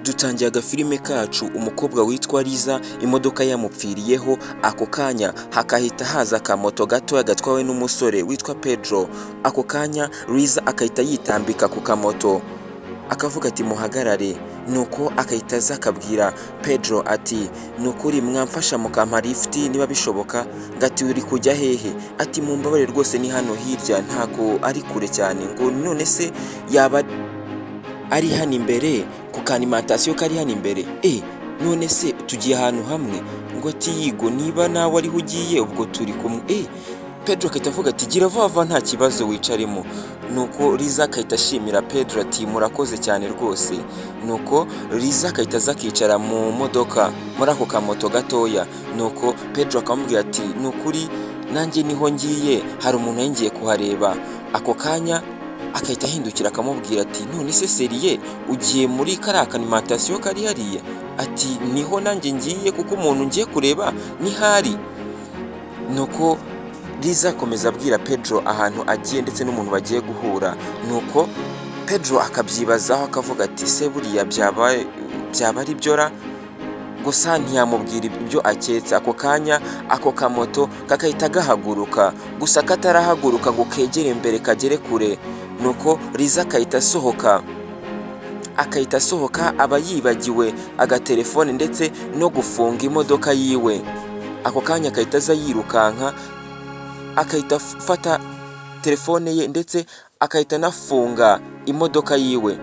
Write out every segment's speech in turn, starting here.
Dutangiye agafilime kacu, umukobwa witwa Liza imodoka yamupfiriyeho. Ako kanya hakahita haza akamoto gatoya gatwawe n'umusore witwa Pedro. Ako kanya Liza akahita yitambika ku kamoto, akavuga ati: "Muhagarare." Nuko akahita aza akabwira Pedro ati: "Nukuri mwamfasha mukampa lifuti niba bishoboka." Ngo ati: "Uri kujya hehe?" Ati: "Mumbabarire rwose, ni hano hirya, ntago ari kure cyane." Ngo: "None se yaba ari hano imbere ku ka alimentation kari hano imbere?" None se tugiye ahantu hamwe? Ngo ati: "Yigo, niba nawe ariho ugiye ubwo turi kumwe." Pedro akahita avuga ati: "Gira vuba vuba, nta kibazo, wicaremo." Nuko Liza akahita ashimira Pedro ati: "Murakoze cyane rwose." Nuko Liza akahita aza akicara mu modoka, muri ako kamoto gatoya. Nuko Pedro akamubwira ati: "Nukuri nanjye niho ngiye, hari umuntu ngiye kuhareba." Ako kanya akahita ahindukira akamubwira ati: "None se sérieux, ugiye muri kariya ka alimentation kari hariya?" Ati: "Niho nanjye ngiye, kuko umuntu ngiye kureba nihari." Nuko Liza akomeza abwira Pedro ahantu agiye ndetse n'umuntu bagiye guhura. Nuko Pedro akabyibazaho, akavuga ati: "Se buriya byaba ari byo ra?" Gusa ntiyamubwira ibyo aketse. Ako kanya ako kamoto kakahita gahaguruka, gusa katarahaguruka ngo kegere imbere kagere kure, nuko Liza akahita asohoka. Akahita asohoka, aba yibagiwe agatelefone ndetse no gufunga imodoka yiwe. Ako kanya akahita aza yirukanka, akahita afata telefone ye ndetse akahita anafunga imodoka yiwe.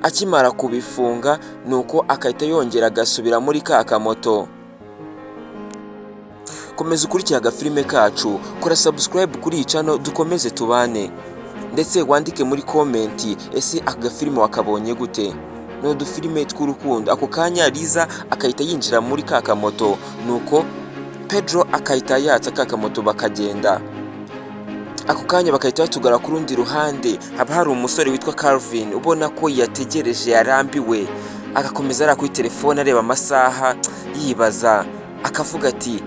Akimara kubifunga, nuko akahita yongera agasubira muri ka kamoto. Komeza ukurikire agafilime kacu, kora subscribe kuri iyi channel dukomeze tubane, ndetse wandike muri comment: ese aka gafilime wakabonye gute? Ni udufilime tw'urukundo. Ako kanya Liza akahita yinjira muri ka kamoto, nuko Pedro akahita yatsa ka kamoto bakagenda. Ako kanya bagahita batugara ku rundi ruhande, haba hari umusore witwa Calvin ubona ko yategereje, yarambiwe, agakomeza ari kuri telefone areba amasaha, yibaza, akavuga ati: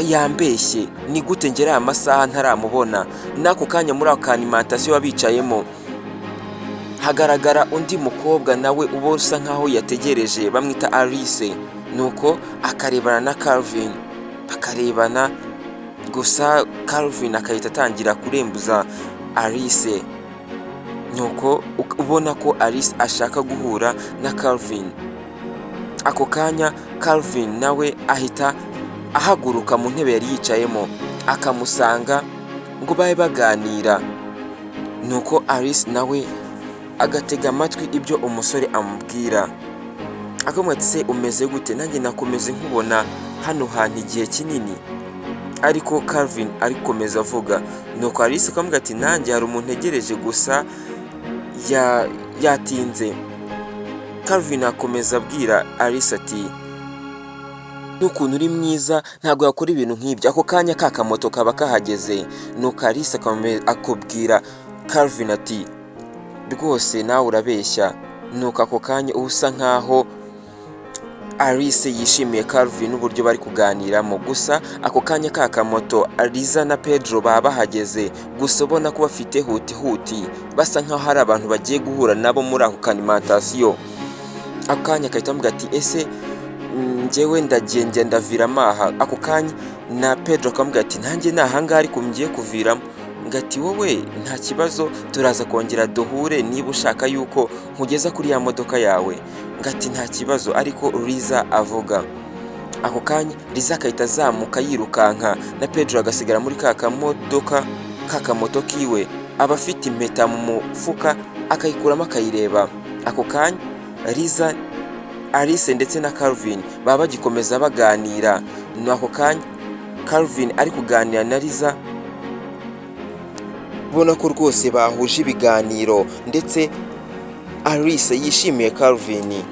"Yambeshye, ni gute ngera aya masaha ntaramubona?" N'ako kanya muri ako ka alimentation baba bicayemo hagaragara undi mukobwa nawe uba usa nkaho yategereje, bamwita Alice. Nuko akarebana na Calvin, bakarebana gusa, Calvin akahita atangira kurembuza Alice. Nuko ubona ko Alice ashaka guhura na Calvin. Ako kanya Calvin nawe ahita ahaguruka mu ntebe yari yicayemo, akamusanga ngo babe baganira. Nuko Alice nawe agatega amatwi ibyo umusore amubwira, akamubwira ati: "Se umeze gute? Nanjye nakomeze nkubona hano hantu igihe kinini." Ariko Calvin ari gukomeza avuga, nuko Alice akamubwira ati: "Nanjye hari umuntu ntegereje, gusa yatinze." Calvin akomeza abwira Alice ati: "N'ukuntu uri mwiza, ntabwo yakora ibintu nk'ibyo." Ako kanya ka kamoto kaba kahageze, nuko Alice akubwira Calvin ati: "Rwose nawe urabeshya." Nuko ako kanya uba usa nkaho Alice yishimiye Calvin n'uburyo bari kuganiramo. Gusa ako kanya ka kamoto, Liza na Pedro baba bahageze, gusa ubona ko bafite huti huti, basa nkaho hari abantu bagiye guhura nabo muri ako ka alimentation. Ako kanya akahita amubwira ati: "Ese njyewe ndagiye, ndaviramo aha." Ako kanya na Pedro akamubwira ati: "Nanjye ni ahangaha ariko ngiye kuviramo." Ngo ati: "Wowe nta kibazo, turaza kongera duhure niba ushaka yuko nkugeza kuri ya modoka yawe." Ngo ati: "Nta kibazo." Ariko Liza avuga, ako kanya Liza agahita azamuka yirukanka, na Pedro agasigara muri ka kamodoka, ka kamoto kiwe. Aba afite impeta mu mufuka, akayikuramo akayireba. Ako kanya Liza, Alice ndetse na Calvin baba bagikomeza baganira. Ni ako kanya Calvin ari kuganira na Liza, ubona ko rwose bahuje ibiganiro, ndetse Alice yishimiye Calvin.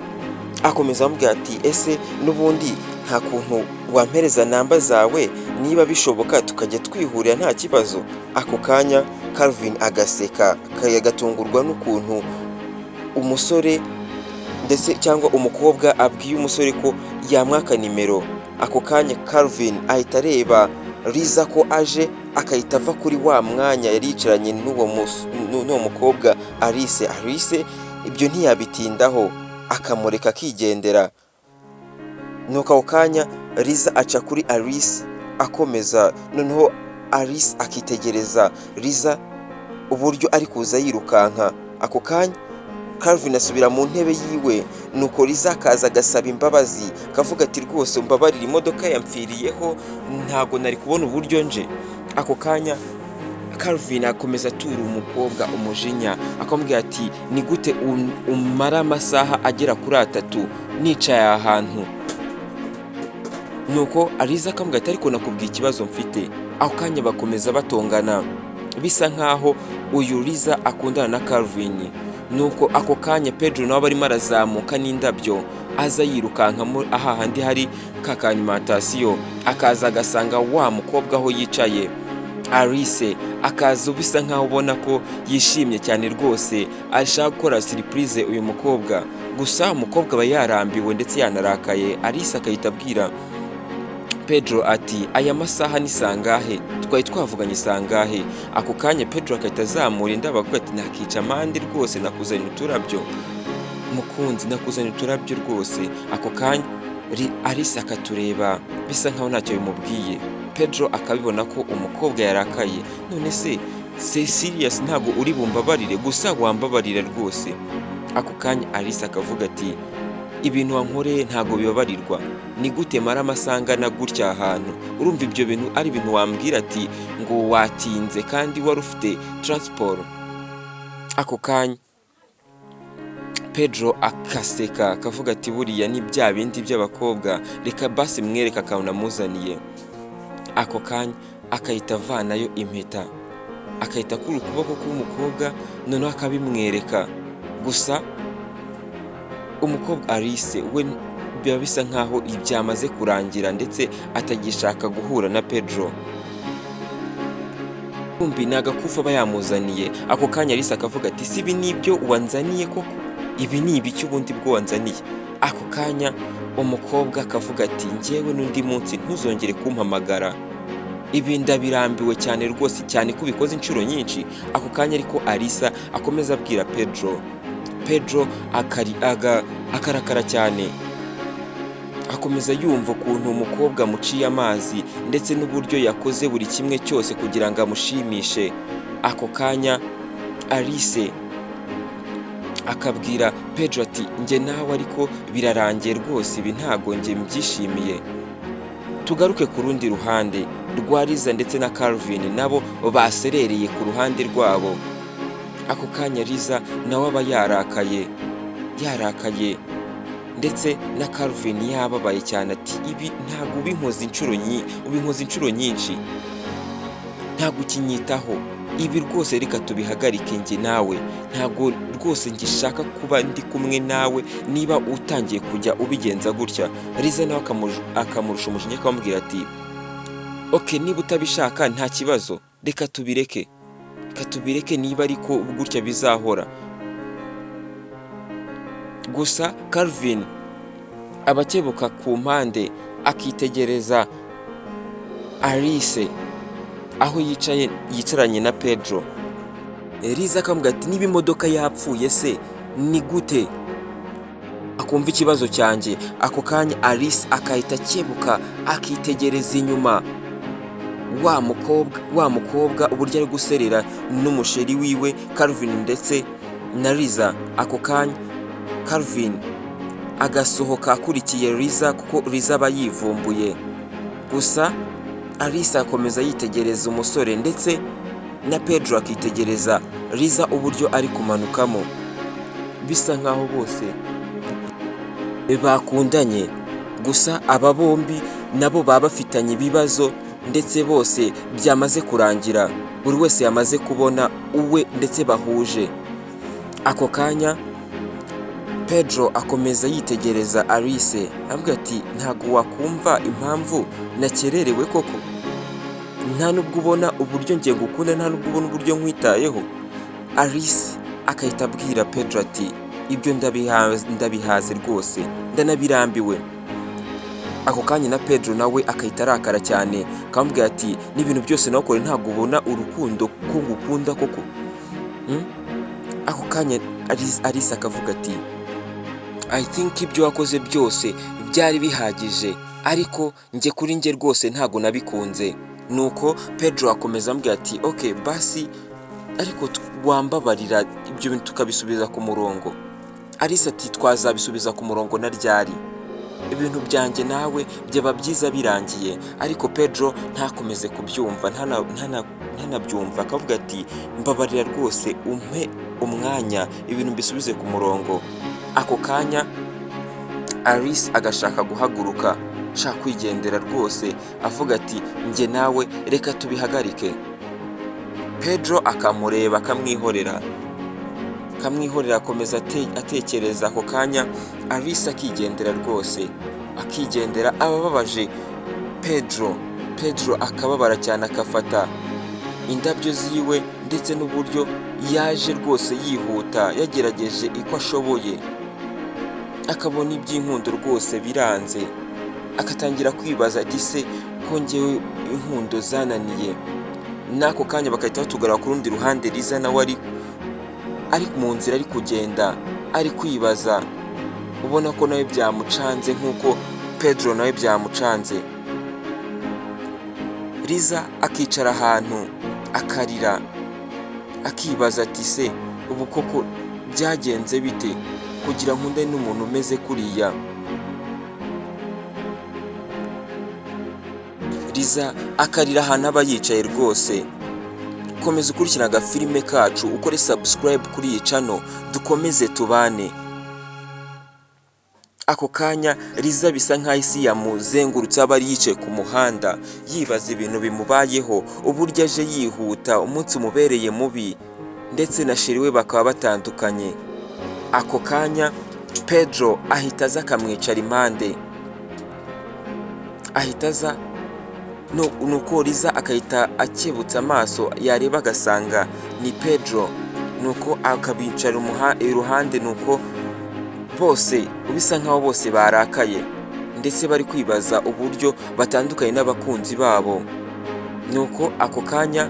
Akomeza amubwira ati: "Ese n'ubundi nta kuntu wampereza namba zawe, niba bishoboka tukajya twihurira nta kibazo?" Ako kanya Calvin agaseka, agatungurwa n'ukuntu umusore ndetse cyangwa umukobwa abwiye umusore ko yamwaka nimero. Ako kanya Calvin ahita areba Liza ko aje, akahita ava kuri wa mwanya yari yicaranye n'uwo mukobwa Alice. Alice Ibyo ntiyabitindaho, akamureka akigendera. Nuko ako kanya Liza aca kuri Alice akomeza. Noneho Alice akitegereza Liza uburyo ari kuza yirukanka. Ako kanya Calvin asubira mu ntebe yiwe. Nuko Liza akaza agasaba imbabazi, akavuga ati: "Rwose umbabarire, imodoka yampfiriyeho, ntabwo nari kubona uburyo nje." Ako kanya Calvin akomeza atura umukobwa umujinya, akamubwira ati: "Ni gute umara amasaha agera kuri 3 nicaye aha hantu?" Nuko Aliza akamubwira ati: "Ariko nakubwiye ikibazo mfite." Ako kanya bakomeza batongana, bisa nkaho uyu Liza akundana na Calvin. Nuko ako kanya Pedro nawe arimo arazamuka n'indabyo, aza yirukankamo ahahandi hari ka alimentation, akaza agasanga wa mukobwa aho yicaye. Alice akaza bisa nkaho ubona ko yishimye cyane rwose, ashaka gukora surprise uyu mukobwa. Gusa umukobwa aba yarambiwe ndetse yanarakaye. Alice akahita abwira Pedro ati: "Aya masaha ni sangahe? Twari twavuganye sangahe?" Ako kanya Pedro agahita azamura indabo, avuga ati: "Nakica amande rwose, nakuzanira uturabyo mukunzi, nakuzanira uturabyo rwose." Ako kanya Alice akatureba bisa nkaho ntacyo bimubwiye. Pedro akabibona ko umukobwa yarakaye. "None se c'est serious, ntabwo uri bumbabarire? Gusa wambabarira rwose." Ako kanya Alice akavuga ati: "Ibintu wankoreye ntabwo bibabarirwa. Ni gute mara amasaha angana gutya ahantu? Urumva ibyo bintu ari ibintu wambwira ati ngo watinze kandi wari ufite transport?" Ako kanya Pedro akaseka, akavuga ati: "Buriya ni bya bindi by'abakobwa, reka basi mwereke akantu namuzaniye." Ako kanya akahita avanayo impeta, akahita akura ukuboko k'umukobwa, noneho akabimwereka. Gusa umukobwa Alice we biba bisa nkaho byamaze kurangira, ndetse atagishaka guhura na Pedro. Kumbi ni agakufi aba yamuzaniye. Ako kanya Alice akavuga ati: "Si ibi nibyo wanzaniye koko? Ibi ni ibiki ubundi bwo wanzaniye?" Ako kanya umukobwa akavuga ati: "Njyewe n'undi munsi ntuzongere kumpamagara, ibi ndabirambiwe cyane rwose, cyane ko ubikoze inshuro nyinshi." Ako kanya ariko Alisa akomeza abwira Pedro. Pedro akarakara cyane, akomeza yumva ukuntu umukobwa amuciye amazi, ndetse n'uburyo yakoze buri kimwe cyose kugira ngo amushimishe. Ako kanya Alice akabwira Pedro ati: "Njye nawe ariko birarangiye rwose, ibi ntago njye mbyishimiye." Tugaruke ku rundi ruhande rwa Liza ndetse na Calvin, nabo baserereye ku ruhande rwabo. Ako kanya Liza nawe aba yarakaye, yarakaye, ndetse na Calvin yababaye cyane, ati: "Ibi ntabwo ubinkoze inshuro nyinshi, ntabwo ukinyitaho. Ibi rwose reka tubihagarike njye nawe, ntabwo rwose ngishaka kuba ndi kumwe nawe niba utangiye kujya ubigenza gutya." Liza nawe akamurusha umujinya, akamubwira ati: "Ok, niba utabishaka nta kibazo, reka tubireke, reka tubireke niba ariko gutya bizahora." Gusa Calvin aba akebuka ku mpande, akitegereza Alice aho yicaye, yicaranye na Pedro. Liza akamubwira ati: "Niba imodoka yapfuye se, ni gute akumva ikibazo cyanjye?" Ako kanya Alice akahita akebuka, akitegereza inyuma wa mukobwa uburyo ari guserera n'umusheri wiwe Calvin ndetse na Liza. Ako kanya Calvin agasohoka akurikiye Liza, kuko Liza aba yivumbuye. Gusa Alice akomeza yitegereza umusore, ndetse na Pedro akitegereza Liza uburyo ari kumanukamo, bisa nkaho bose bakundanye. Gusa aba bombi nabo baba bafitanye ibibazo, ndetse bose byamaze kurangira, buri wese yamaze kubona uwe ndetse bahuje. Ako kanya Pedro akomeza yitegereza Alice, avuga ati: "Ntabwo wakumva impamvu nakererewe koko? Nta nubwo ubona uburyo ngiye ngukunda, nta nubwo ubona uburyo nkwitayeho?" Alice akahita abwira Pedro ati: "Ibyo ndabihaze rwose, ndanabirambiwe." Ako kanya na Pedro nawe akahita arakara cyane, akamubwira ati: "N'ibintu byose nawukore, ntabwo ubona urukundo ko ngukunda koko?" Ako kanya Alice akavuga ati: "I think ibyo wakoze byose byari bihagije, ariko njye kuri njye rwose ntago nabikunze." Nuko Pedro akomeza ambwira ati: "Ok, basi ariko wambabarira ibyo bintu tukabisubiza ku murongo." Alice ati: "Twazabisubiza ku murongo na ryari? Ibintu byanjye nawe byaba byiza birangiye." Ariko Pedro ntakomeze kubyumva, ntanabyumva, akavuga ati: "Mbabarira rwose, umpe umwanya ibintu mbisubize ku murongo." Ako kanya Alice agashaka guhaguruka, ashaka kwigendera rwose, avuga ati: "Njye nawe reka tubihagarike." Pedro akamureba akamwihorera, akamwihorera, akomeza atekereza. Ako kanya Alice akigendera rwose, akigendera abababaje Pedro. Pedro akababara cyane, akafata indabyo ziwe ndetse n'uburyo yaje rwose yihuta, yagerageje uko ashoboye, akabona iby'inkundo rwose biranze, agatangira kwibaza ati: "Se ko njyewe inkundo zananiye?" N'ako kanya bagahita batugarura ku rundi ruhande, Liza nawe ari mu nzira, ari kugenda, ari kwibaza, ubona ko nawe byamucanze nk'uko Pedro nawe byamucanze. Liza akicara ahantu akarira, akibaza ati: "Se ubu koko byagenze bite kugira nkunde n'umuntu umeze kuriya?" Liza akarira ahantu aba yicaye rwose. Komeza ukurikirana agafilime kacu, ukore subscribe kuri iyi channel, dukomeze tubane. Ako kanya Liza bisa nkaho isi yamuzengurutse, aba ari yicaye ku muhanda yibaza ibintu bimubayeho, uburyo aje yihuta, umunsi umubereye mubi, ndetse na chéri we bakaba batandukanye. Ako kanya Pedro ahita aza akamwicara impande, ahita aza, nuko Liza akahita akebutsa amaso, yareba agasanga ni Pedro, nuko akabicara iruhande. Nuko bose bisa nkaho bose barakaye, ndetse bari kwibaza uburyo batandukanye n'abakunzi babo. Nuko ako kanya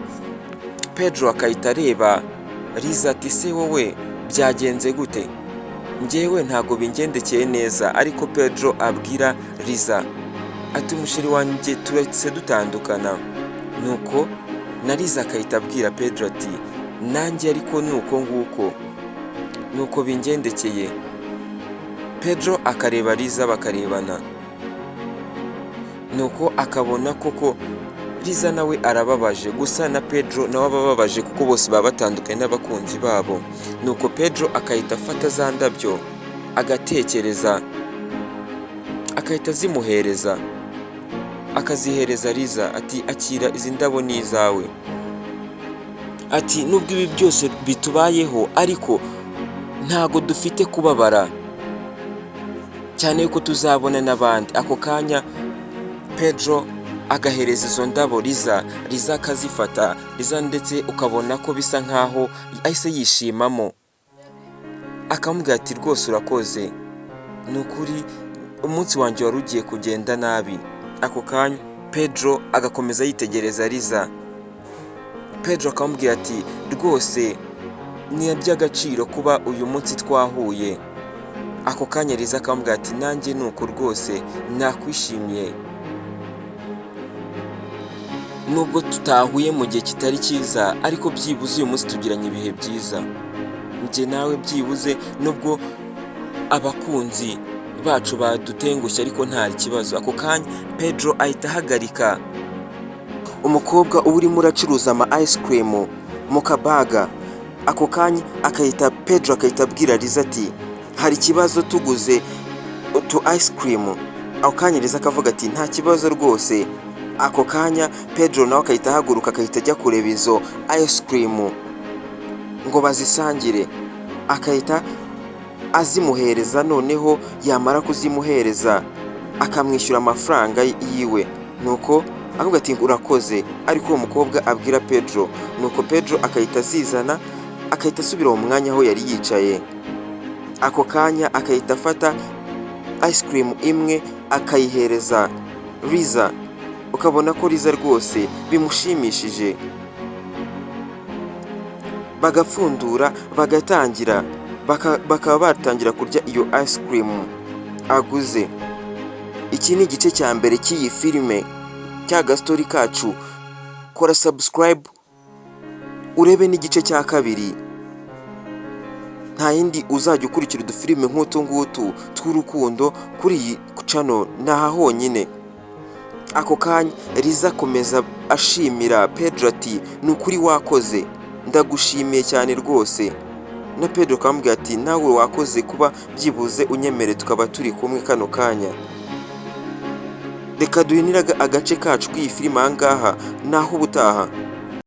Pedro akahita areba Liza ati: "Se wowe byagenze gute? Njyewe ntabwo bingendekeye neza." Ariko Pedro abwira Liza ati: "Umuchéri wanjye turetse dutandukana." Nuko na Liza akahita abwira Pedro ati: "Nanjye ariko nuko nguko nuko bingendekeye." Pedro akareba Liza, bakarebana, nuko akabona koko Liza nawe arababaje, gusa na Pedro nawe abababaje, kuko bose baba batandukanye n'abakunzi babo. Nuko Pedro akahita afata za ndabyo, agatekereza, akahita azimuhereza, akazihereza Liza ati: "Akira izi ndabo ni izawe." Ati: "Nubwo ibi byose bitubayeho, ariko ntago dufite kubabara cyane yuko tuzabona n'abandi." Ako kanya Pedro agahereza izo ndabo Liza, Liza akazifata, Liza ndetse ukabona ko bisa nkaho ahise yishimamo, akamubwira ati: "Rwose urakoze, ni ukuri umunsi wanjye wari ugiye kugenda nabi." Ako kanya Pedro agakomeza yitegereza Liza. Pedro akamubwira ati: "Rwose ni iby'agaciro kuba uyu munsi twahuye." Ako kanya Liza akamubwira ati: "Nanjye ni uko rwose, nakwishimiye, nubwo tutahuye mu gihe kitari cyiza, ariko byibuze uyu munsi tugiranye ibihe byiza njye nawe. Byibuze nubwo abakunzi bacu badutengushye, ariko nta kibazo." Ako kanya Pedro ahita ahagarika umukobwa uba urimo uracuruza ama ice cream mu kabaga. Ako kanya akahita Pedro akahita abwira Liza ati: "Hari ikibazo tuguze utu ice cream?" Ako kanya Liza akavuga ati: "Nta kibazo rwose." Ako kanya Pedro nawe akahita ahaguruka, akahita ajya kureba izo ice cream ngo bazisangire, akahita azimuhereza. Noneho yamara kuzimuhereza akamwishyura amafaranga yiwe, nuko akavuga ati: "Urakoze." Ariko uwo mukobwa abwira Pedro, nuko Pedro akahita azizana, akahita asubira mu mwanya aho yari yicaye. Ako kanya akahita afata ice cream imwe akayihereza Liza, ukabona ko Liza rwose bimushimishije, bagapfundura bagatangira. Bakaba batangira kurya iyo ice cream aguze. Iki ni igice cya mbere cy'iyi filime, cya gastori kacu. Kora subscribe urebe n'igice cya kabiri. Nta yindi uzajya ukurikira udufilime nk'utu ngutu tw'urukundo kuri iyi channel, ni aha honyine. Ako kanya Liza akomeza ashimira Pedro ati: "Ni ukuri wakoze, ndagushimiye cyane rwose." Na Pedro akamubwira ati: "Nawe wakoze kuba byibuze unyemere tukaba turi kumwe kano kanya." Reka duhinire agace kacu k'iyi filime aha ngaha, naho ubutaha.